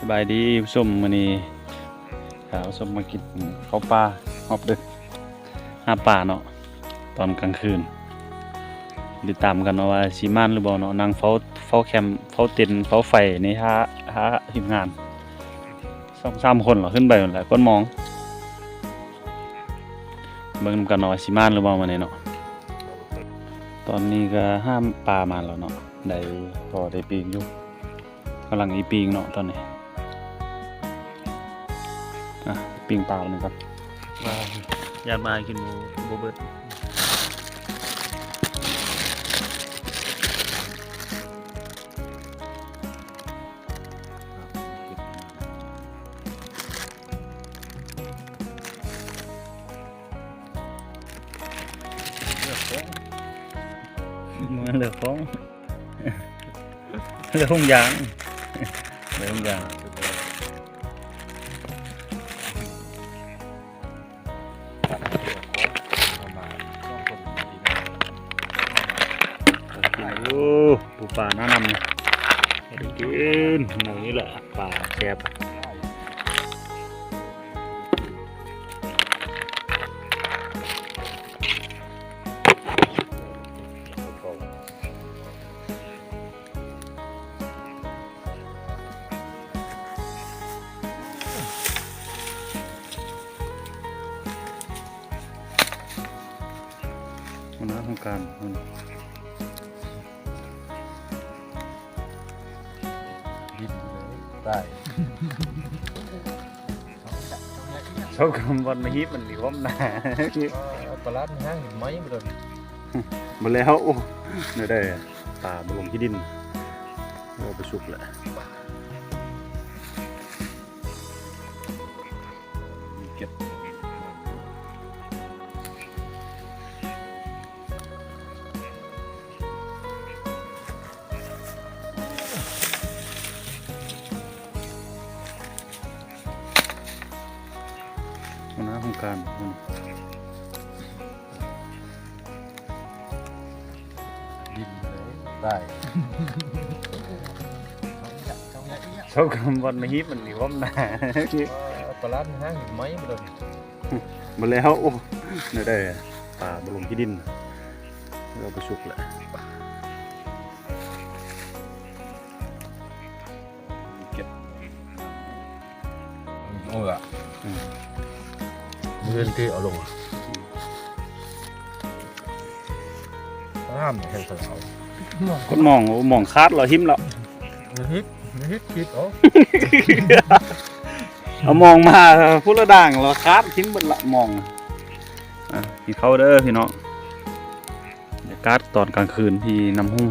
ສະບາຍດີຜູ້ຊົມ ມື້ນີ້ພາຜູ້ຊົມມາກິນເຂົ້າປ່າຮອບດຶກ ຫາປາເນາະ ຕອນກາງຄືນ. ຕິດຕາມກັນເນາະວ່າຊິໝານຫຼືບໍ່ເນາະ ນັ່ງເຝົ້າ ເຝົ້າແຄມ ເຝົ້າເຕັນ ເຝົ້າໄຟນີ້ ຫາ ຫາທີມງານ ສອງສາມຄົນເນາະ ຂຶ້ນໄປພຸ້ນແຫຼະ ກົດມອງ. ເບິ່ງນຳກັນເນາະວ່າຊິໝານຫຼືບໍ່ມື້ນີ້ເນາະ. ຕອນນີ້ກໍຫາປາມາແລ້ວເນາະ ໄດ້ພໍໄດ້ປີ້ງຢູ່. ກຳລັງອີ່ປີ້ງເນາະຕອນນີ້. ອ່ະ ປີ້ງປາໜຶ່ງກ່ອນ ວ່າຢ້ານມາກິນບໍ່ ບໍ່ເບິດ. ເລືອກຂອງ ເລືອກຂອງ ເລືອກຂອງຢາງ ເລືອກຂອງຢາງ. ໂອ້ ປູປາໜ້ານຳ ໄດ້ກິນມື້ນີ້ແຫຼະ ປາແຊບ. ຫົວໜ້າໂຄງການ ດິນເລີຍ ຕາຍ. ເຊົາກຳວັນມາຮີບມັນມີຄວາມໜາ ເອີ ຕະຫຼາດຫ້າງໄມ້ບໍ່ໄດ້ ບໍ່ແລ້ວ. ໂອ້ ແນວໃດ ປາບໍ່ລົງຂີ້ດິນ ເອົາໄປສຸກແລ້ວ. ເກັບ ຫົວໜ້າໂຄງການ ດິນເລີຍ ຕາຍ. ເຊົາກຳວັນມາຮີບມັນມີຄວາມໜາ ເອີ ຕະຫຼາດຫ້າງໄມ້ບໍ່ໄດ້ ບໍ່ແລ້ວ. ໂອ້ ແນວໃດ ປາບໍ່ລົງຂີ້ດິນ ເອົາໄປສຸກແລ້ວ. ເກັບ ເອົາລະ ອືມ ເງິນທີ່ເອົາລົງ ອືມ ງາມແຮງ ຄົນມອງ ໂອ້ ມອງຂາດແລ້ວ ຫິມແລ້ວ ເຮັດ ເຮັດຄລິບເອົາ ເອົາມອງມາພຸ້ນລະ ດ່າງລະ ຂາດຖິ້ມເບິດລະມອງ. ອ່ະ ກິນເຂົ້າເດີພີ່ນ້ອງ. ບັນຍາກາດຕອນກາງຄືນທີ່ນ້ຳຮຸ່ງ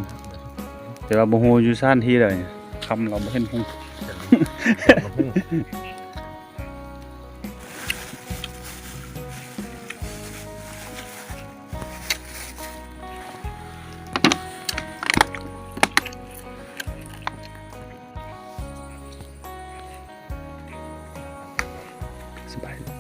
ແຕ່ວ່າບໍ່ຮູ້ຢູ່ສະຖານທີ່ໃດ ຄ່ຳແລ້ວບໍ່ເຫັນຮຸ່ງ. ສະບາຍດີ